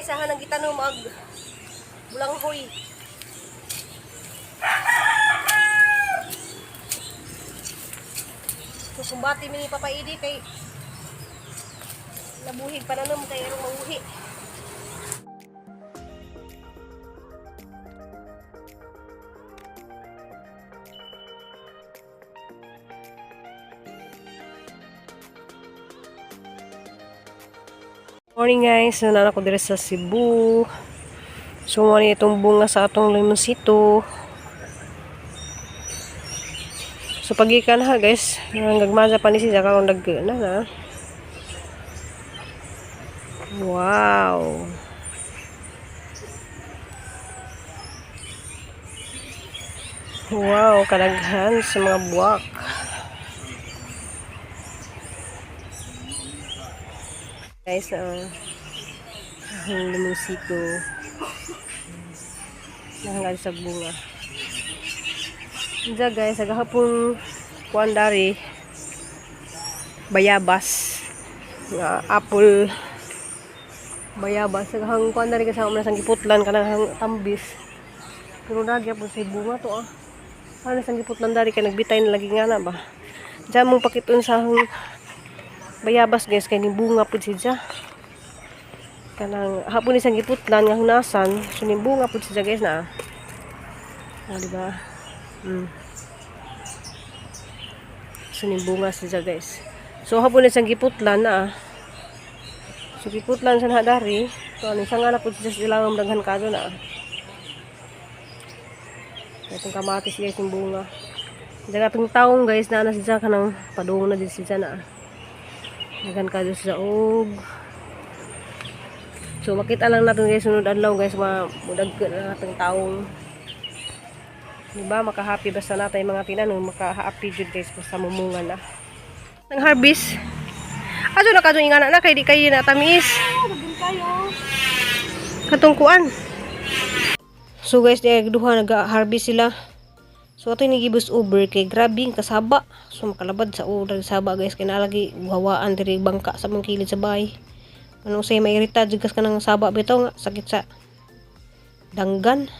Guys, aha nang gitanom og bulanghoy. So kumbati mi ni Papa Idi kay nabuhig pananom kay erong mauhi. Morning guys, so nana ko diri sa Cebu. So mo ni itong bunga sa atong limonsito. So pagikan ha guys, nang gagmaza pa ni siya karon dag na na. Wow. Wow, kadaghan sa mga buwak. Guys, ang limonsito. Nahangad sa bunga. Diyan guys, agahapon kuan dari bayabas nga apple bayabas agahang kuan dari kasama na sang giputlan kanang tambis, pero nagya po sa bunga to ah. Ano sang giputlan dari kay nagbitay na lagi nga na ba. Diyan mong pakiton sa bayabas guys, kay ni bunga pud siya. Kanang hapon ni sang giputlan nga hunasan, so ni bunga pud siya guys na. Ah, di ba? So ni bunga siya guys. So hapon ni sang giputlan na. Ah. So giputlan sa dari. So ano siya nga na pud siya sa ilawom, daghan kadto na. Ah. Itong kamatis guys, yung bunga. Diyan atong taong guys na na siya kanang padung na din siya na. Ah. Daghan kadto siya og. So makita lang natin guys sunod adlaw guys, mamudag na atong taong. Diba, maka-happy basta natay mga tinanom, maka-happy jud guys basta mumunga na. Nang harvest. Aso na kadtong ingana na kay di kayo na tamis. Katong kuan. So guys, di duha naga-harvest sila. So ato ni gibus over kay grabe ang kasaba. So makalabad sa urag saba guys, kay nalagi hawaan diri bangka sa mong kilid sa bahay. Ano say mairita jud kas kanang saba bitaw nga sakit sa danggan.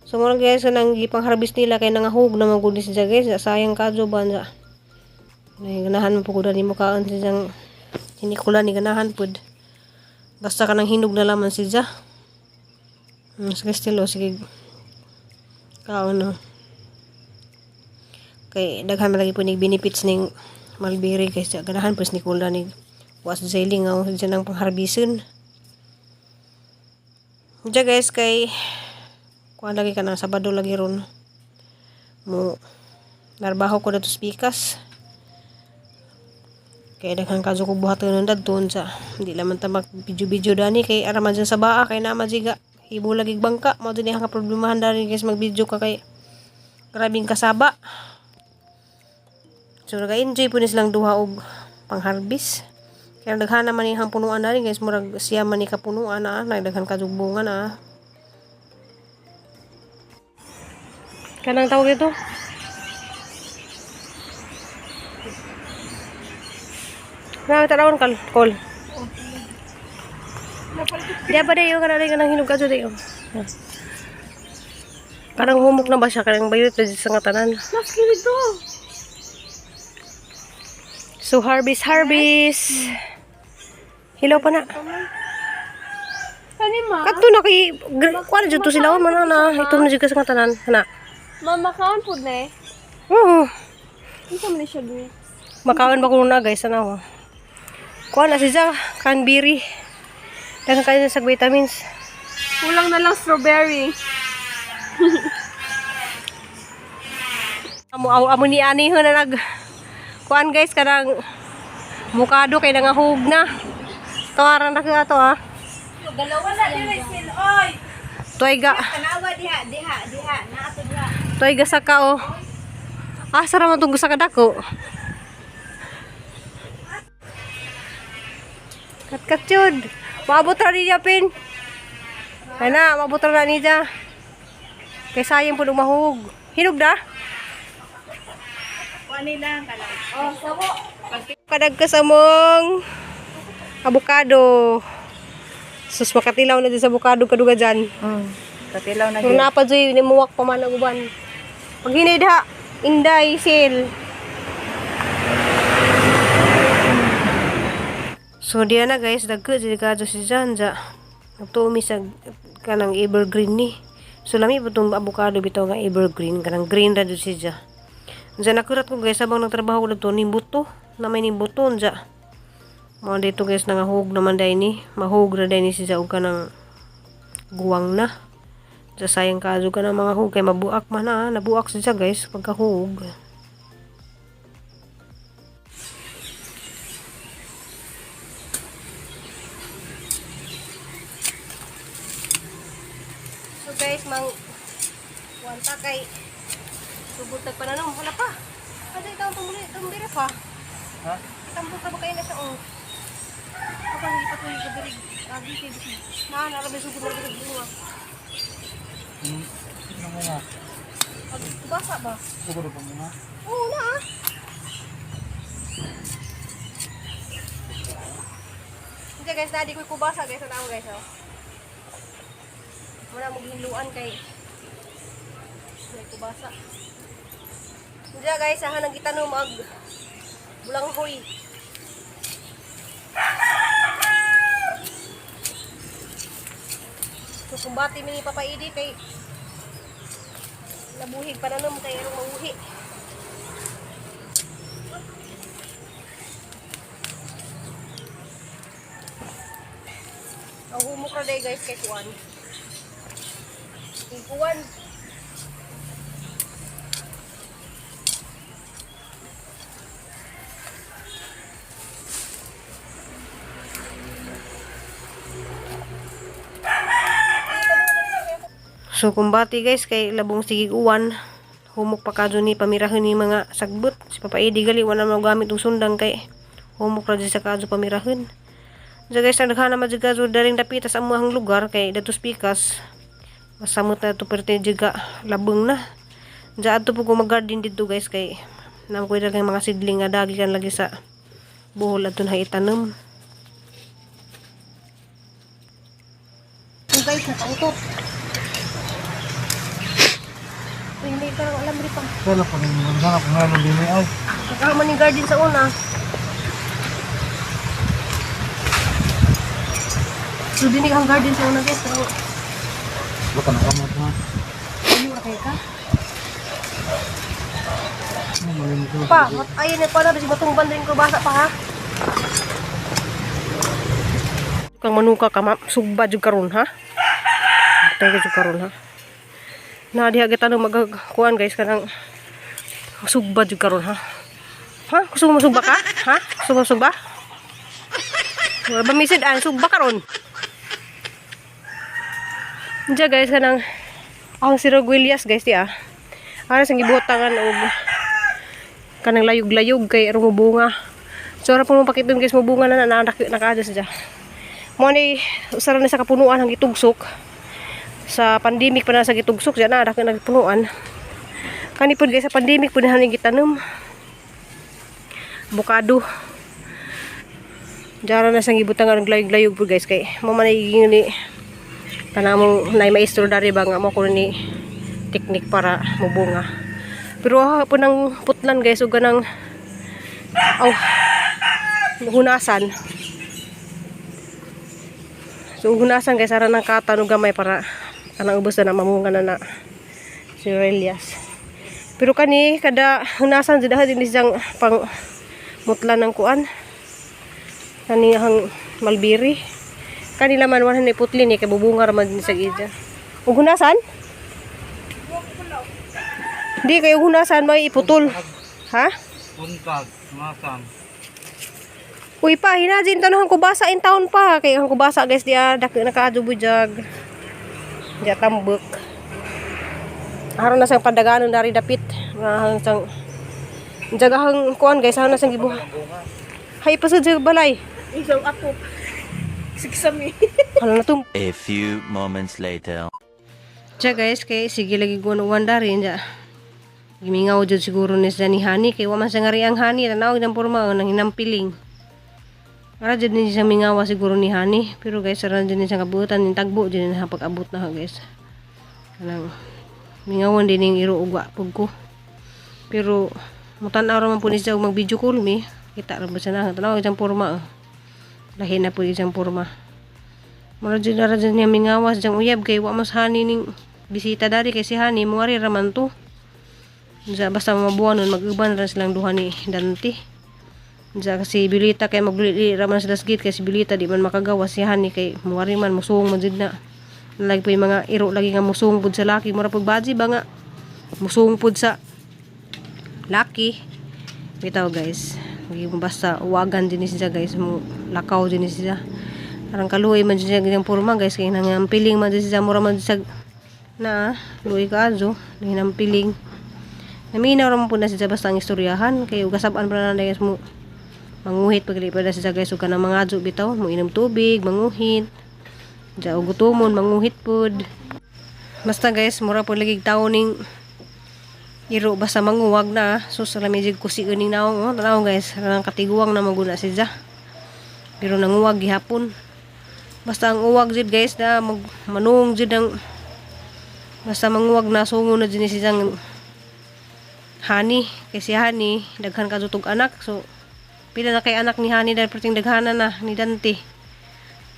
So mo guys nang gipang harvest nila kay nangahug na man gud ni siya guys, sayang kadyo ba na. Nay ganahan mo pud nimo kaon siyang sinikula ni ganahan pud. Basta kanang hinog na laman siya. Sige stilo, sige. Kaon no. Kay daghan man lagi po nig benefits ning mulberry guys. Ganahan po sinikula ni was sa ilingaw siya nang pangharbisin. Diya guys kay kuan lagi ka na Sabado lagi ron mo narbaho ko dato pikas kay daghan kadyo ko buhaton nun dadto sa hindi laman ta mag video-video dani kay ara man dyan sa baa kay naa man siga hibo lagi bangka mao din ang problemahan dani guys, mag video ka kay grabing kasaba. So naga-enjoy po ni silang duha og pangharvest kaya daghan naman yung punuan dani guys, murag siya man ni kapunuan na nagdaghan ka bunga na. Kanang tawag ito. Na tarawon kal kol. Di ba dayo kana dayo kanang hinog kadto dayo. Kanang humok na ba siya, kanang bayot na sa nga tanan. Mas dito. So harvest, harvest. Hilaw pa na. Kani ma? Kadto na kay kuan jud to sila man na ito na jud ka sa nga tanan. Ana. Mama, kaon pud na eh. Oo. Unsa man ni siya grapes? Makaon ba ko na guys ana. Kuan na siya cranberry. Daghan kayo sa vitamins. Kulang na lang strawberry. Amo amo, amo ni ani ho na nag kuan guys, kanang mukado kay nangahug na. Tawaran na ka ato ah. Dalawa na diri sil oy. Tuay ga, Tanawa diha, diha, diha. Naa to diha. Tuay ga saka oh. Asa ra man tong gusa kadako. Kat jud. Maabot ra niya pin. Ana, maabot ra na niya. Kay sayang pud mahug. Hinog na? Kuani lang kana. Oh, sabo. Kadag ka sa mong avocado. Sus, makatilaw na dyan sa bukado kaduga dyan. Katilaw na Pero napa dyan, nimuwak pa man ang uban. Pag hinay diha, inday, sil. So diya na guys, dagko jud ka si Jan ja. Nagtuomi sa kanang evergreen ni. So lami po tong avocado bitaw nga evergreen, kanang green ra jud siya. Diyan nakurat ko guys habang nagtrabaho ko dito nimbuto, na may nimbuto unja. Mo dito guys nangahug naman dai ni, mahug ra dai ni siya og kanang guwang na. Diya sayang kaso ka ng mga hug kay mabuak man na, nabuak siya guys pagkahug. So guys, mang wanta kay subot tag pananom, wala pa. Ano ikaw tumuli, tumbira pa. Ha? Tambok ka ba kayo na sa oh. Ako hindi pa tuloy kabirig. Lagi kay bisig. Na, narabi sugod na bisig bunga. Ano mo nga? Pag basa ba? Siguro pa muna. Oo na ah. Hindi guys, daddy ko'y kubasa guys. Ano guys oh. Wala mo gihinluan kay may kubasa. Hindi guys, ahan ang gitanom ag bulanghoy. So kumbati mi ni Papa Idi kay nabuhig pa na kay erong mauhi. Ang humok ra day guys kay kuan. Kay kuan. So kumbati guys kay labong sigig uwan, humok pa kadyo ni pamirahon ni mga sagbot. Si Papa Edi gali wala mo gamit og sundang kay humok ra jud sa kadyo pamirahon. So guys, ang daghan naman jud kadyo daring dapita sa amuhang lugar kay datos pikas. Masamot na to perte jud ka labong na. Diya adto po ko mag-garden dito guys kay nam ko kay mga sidling nga dagi kan lagi sa buhol adto na itanom. So guys, nakautot. Uy, hindi ka lang alam rin pa. Kaya pa rin mo. Sana kung nga nung dini ay. Nakama ni garden sa una. So, dinig ang garden sa una guys. Pero, Baka nakamot na. ayun ra kayo ka. Ano malimit ko. Pa, ayun na pa na. Basi matungban din ko basa pa ha. Kang manuka ka, ma sugba jud karon ha. Tay ka jud karon ha. Na diha kita no magkuan guys kanang sugba jud karon ha. Ha? Gusto mo sugba ka? Ha? Gusto mo sugba? Wala ba misid an sugba karon? Diya guys kanang ang si Roguelias guys di ah. Ano sang gibutangan og kanang layog-layog kay aron mobunga. So ara po mo pakiton guys mobunga na na nakaadyo siya. Mo ni usara na sa kapunuan ang gitugsok. Sa pandemic pa na sa gitugsok diyan na dako nagpunuan. Kani pud guys sa pandemic pud na gitanom. Avocado. Diyan na sang gibutangan og layog-layog pud guys kay mo man ay ni kanang nay maestro dari ba nga mo ko ni teknik para mobunga. Pero ha po ng putlan guys ug ganang aw hunasan. So hunasan guys ara ng katan ug gamay para kanang ubos na mamunga na na si Aurelias. Pero kani kada hunasan jud ha din siyang pang mutlan ng kuan. Kani ang malbiri. Kani laman wala ni putlin ni kay bubunga ra man din sa gidya. Ug hunasan? Di kayo hunasan may iputol. Ha? Buntag. Masan. Uy pa, hinajin tanong ko basa in town pa. Kay ang kubasa guys diya dak nakaadyo bujag. Diya tambok. Aron na sang pandaganon dari dapit. Nga hang sang jagahang kuan guys, aron na sang gibuha. Hay pa sa balay. Isaw ako. Sigsami. Hala na tum. A few moments later. Diya guys, kay sige lagi guwan dari diya. Gimingaw jud siguro ni sa ni Hani kay wa man sa ngari ang Hani tanaw ng porma nang hinampiling. Ara jud ni siya mingawa siguro ni Hani. Pero guys, ara jud ni siya kabutan ning tagbo jud ni pag-abot na ha guys. Kanang mingawan din ning iro og wa pud ko. Pero mutan-aw ra man pud ni siya og mag-video call mi. Kita ra ba siya na tanaw isang porma. Oh. Lahi na pud isang porma. Mura jud ara jud niya mingawas jang uyab kay wa mas Hani ning bisita dari kay si Hani muari ra man to. Unsa basta mabuan nun mag-uban ra silang duha ni Dante. Unsa kasi Bilita kay maglili ra man sila sa gate kay si Bilita di man makagawa si Hani kay muari man musung man jud na. Lagi po yung mga iro lagi nga musung pud sa laki mura pud baji ba nga musung pud sa laki. Bitaw guys. Hindi mo basta uwagan din siya guys mo lakaw din siya. Arang kaluoy man siya ganyang porma guys kay nang piling man siya mura man siya na luoy kaayo nang piling. Naminaw ra man pud na siya basta ang istoryahan kay ugasab-an pa na guys mo manguhit pagli pa na siya guys ug kanang mga adyo bitaw mo inom tubig manguhit. Diya og gutomon manguhit pud. Basta guys mura pud lagi tawo ning iro basta manguwag na sus lami jud kusi ning naong oh tanaw guys kanang katiguang na maguna siya. Pero nanguwag gihapon. Basta ang uwag jud guys na mag manung jud ang basta manguwag na sungo na jud ni siyang Hani kay si Hani daghan ka tug anak so pila na kay anak ni Hani dahil perting daghana na ni Dante.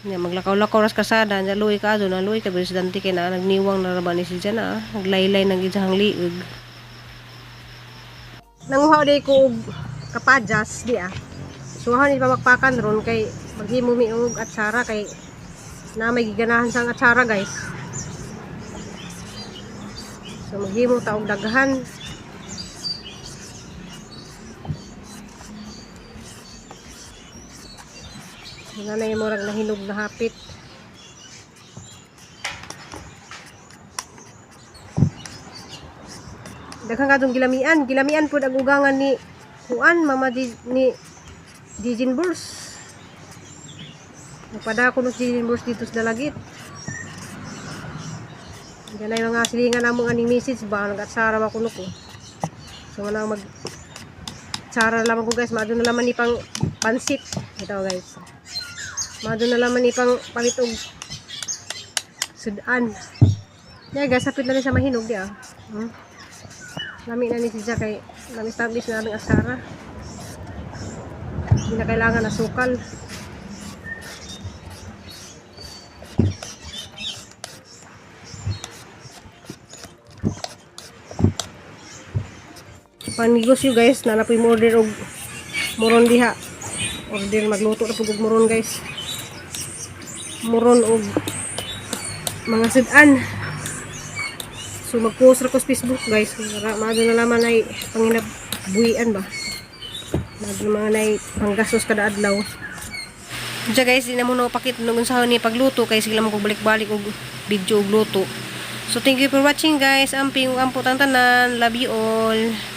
Nya maglakaw-lakaw ras kasada nya luoy ka na luoy ka si Dante kay na nagniwang na ra ba ni siya na naglaylay nang iyang liig. Nanguha day ko og kapadjas di ah. Suhan ni pamakpakan ron kay maghimo mi og atsara kay na may giganahan sang atsara guys. So maghimo ta og daghan. Nga na yung murag nahinog na hapit. Daghan kadtong gilamian. Gilamian pud ang ugangan ni Juan, mama di, ni Dijin Burs. Nagpadako no si Dijin Burs dito sa Dalagit. Diyan na yung mga silingan namong aning message ba nag-atsara ba kuno ko. So wala mag tsara lamang ko guys, maadto na laman ni pang pansit. Ito guys. Maadto na laman ni pang palit og sudan. Yeah guys, sapit na ni sa mahinog di ah. Lami na ni siya kay nag-establish na aming asara. Hindi na kailangan asukal. Panegosyo guys, na na po yung order og moron diha. Order magluto na po og moron guys. Moron og mga sudan. So mag-post ra ko sa Facebook guys. Para maadto na laman ay panginabuhian ba. Maadto na mga nay panggastos kada adlaw. Diya guys, di na mo pakit nung unsahon ni pagluto kay sige lang mo balik-balik og video og luto. So thank you for watching guys. Amping ug ampo tanan. Love you all.